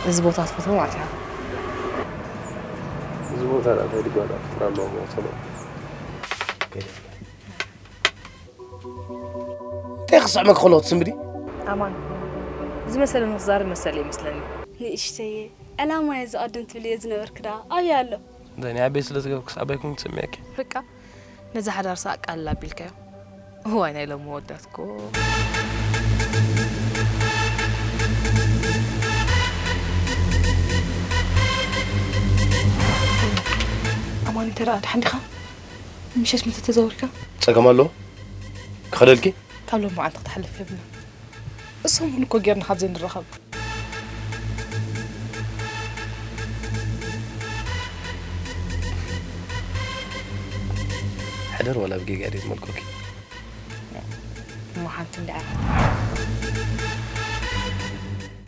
እዚ ቦታ ትፈትዎ ማለት ኢኻ? እዚ ቦታ ዳ እንታይ ድጓዳ ፍጥራ ኣለዎ መወሰኖ። እንታይ ክስዕመ ክኸሎ ትስምብዲ? ኣማን፣ ዝመሰለ ንክዛረብ መሰለ ይመስለኒ። ንእሽተየ ዕላማየ ዝቐድም ትብልዮ ዝነበርክ ደኣ ኣበይ ኣሎ? እንታይ ናይ ዓበይ ስለ ዝገበርኩስ ዓባይ ኮይኑ ትስምየኪ? በቃ ነዚ ሓዳር ሰ ኣቃልል ኣቢልካዮ። እዋይ ናይ ሎም መወዳትኮ። ኣማን እንተ ደኣ ድሓን ዲኻ? ምሸት መተ ተዛወርካ? ጸገም ኣሎ? ክኸደልኪ? ካብ ሎም መዓልቲ ክትሓልፍ የብልና። እሶም እውን እኮ ጌርና ካብ ዘይንራኸብ። ሕደር ዋላ ብጌጋ ድየ ዝመልኮኪ? እሞ ሓንቲ እንዲ ዓራት።